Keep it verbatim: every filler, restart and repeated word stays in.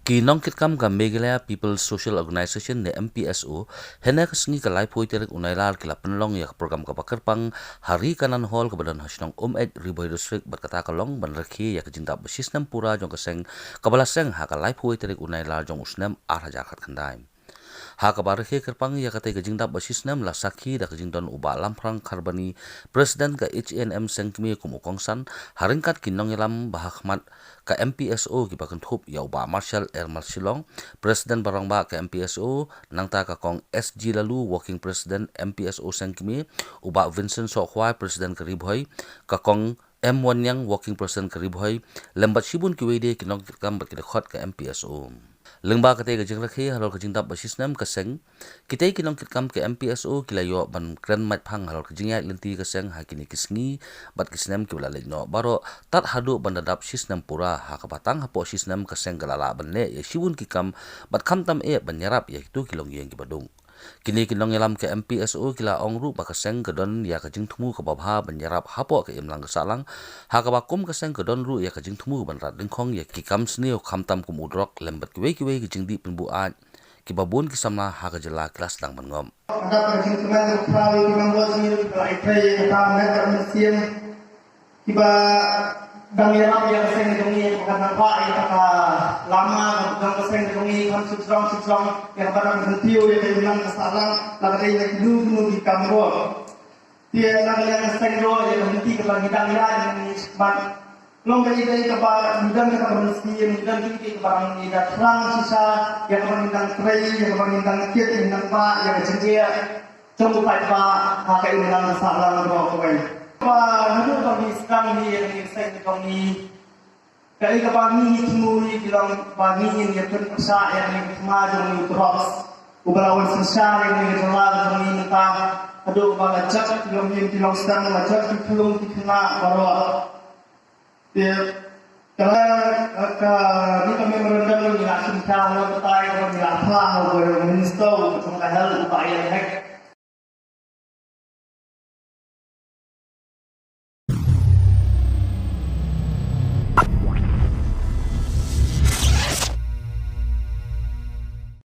Ki nongkitkam ka Meghalaya People's Social Organisation ne M P S O, hynne ka sngi ka laiphew tarik u Nailar ki la pynlong ïa ka program kaba kyrpang ha Ri Kanan Hall kaba don ha shnong Umeit, Ri Bhoi District, bad kata ka long ban rakhe ïa ka jingdap ba shisnem pura jong ka seng kaba la seng ha ka laiphew tarik u Nailar jong u snem ar hajar khatkhyndai. Ha kaba rakhe kyrpang ïa katei ka jingdap ba shisnem la sakhi da ka jingdon u Bah Lamphrang Kharbani, President ka H A N M Sengkmie kum u kongsan, ha ryngkat ki nongïalam ba ha khmat ka M P S O kiba kynthup ïa u Bah Marshal Ermal Shillong, President Barangbah ka M P S O, nangta ka Kong S G Laloo, Working President M P S O Sengkmie, u Bah Vincent Sohkhwai, President ka Ri Bhoi, ka Kong M Wanniang, Working President ka Ri Bhoi, lem bad shibun kiwei de ki nongkitkam bad ki dkhot ka M P S O. Lyngba katei ka jingrakhe halor ka jingdap ba shisnem ka seng, kitei ki nongkitkam ka M P S O ki la ïoh ban kren maitphang halor ka jingïaid lynti ka seng ha kine ki sngi bad ki snem kiba la leit noh baroh, tad haduh ban da dap shisnem pura, ha kaba tang hapoh shisnem ka seng ka la lah ban leh ïa shibun ki kam bad khamtam eh ban ïarap ïa kito ki longïing kiba duk. Kine ki nongïalam ka M P S O ki la ong ruh ba ka seng ka don ïa ka jingthmu kaba bha ban ïarap hapoh ka imlang ka sahlang, ha kaba kum ka seng ka don ruh ïa ka jingthmu ban rat dyngkhong ïa ki kam sniew khamtam kum u drok lem bad kiwei kiwei ki jingdih pynbuaid kiba bun ki samla ha ka jylla ki la sdang ban ngop. Ka dap ka jingkmen ka khraw ïa ki members ngi ruh kiba la ïatrei ïa kata met bad mynsiem. Kiba dang ïarap ïa ka seng jong ngi, ba ka dang bah ïa ka lama jong ka seng jong ngi, kham shu jrong shu jrong, ïa kaba dang kyntiew ïa ka imlang ka sahlang, la ka dei na kino kino ki kam ruh. Te na ka liang ka seng ruh, ïa ka lynti kaba ngi dang ïaid ngi shakhmat. Long ka ïa kaba ngi dang kaba mynsiem, ngi dang ïa kaba ngi da thrang shisha, ïa kaba ngi dang trei, ïa kaba ngi dang kit, ngi dang bah ïa ka jingeh jong u paidbah ha ka imlang ka sahlang baroh kawei. Ba naduh ba ngi sdang hi ïa ka seng jong ngi, kaei kaba ngi ngi thmu hi ki long ba ngi ngin ïa pynpyrshah ïa ka thma jong ngi u drugs, uba la wan synshar ïa ka jylla jong ngi mynta. Haduh ba la jot ki longïing ki longsdang, la jot ki khyllung ki khynnah baroh. Te ka la, ka, ka, ni ka memorandum ngi la shim ka la batai ka ngi la phah ha u Minister u jong ka Health, u Bah Ian Hek.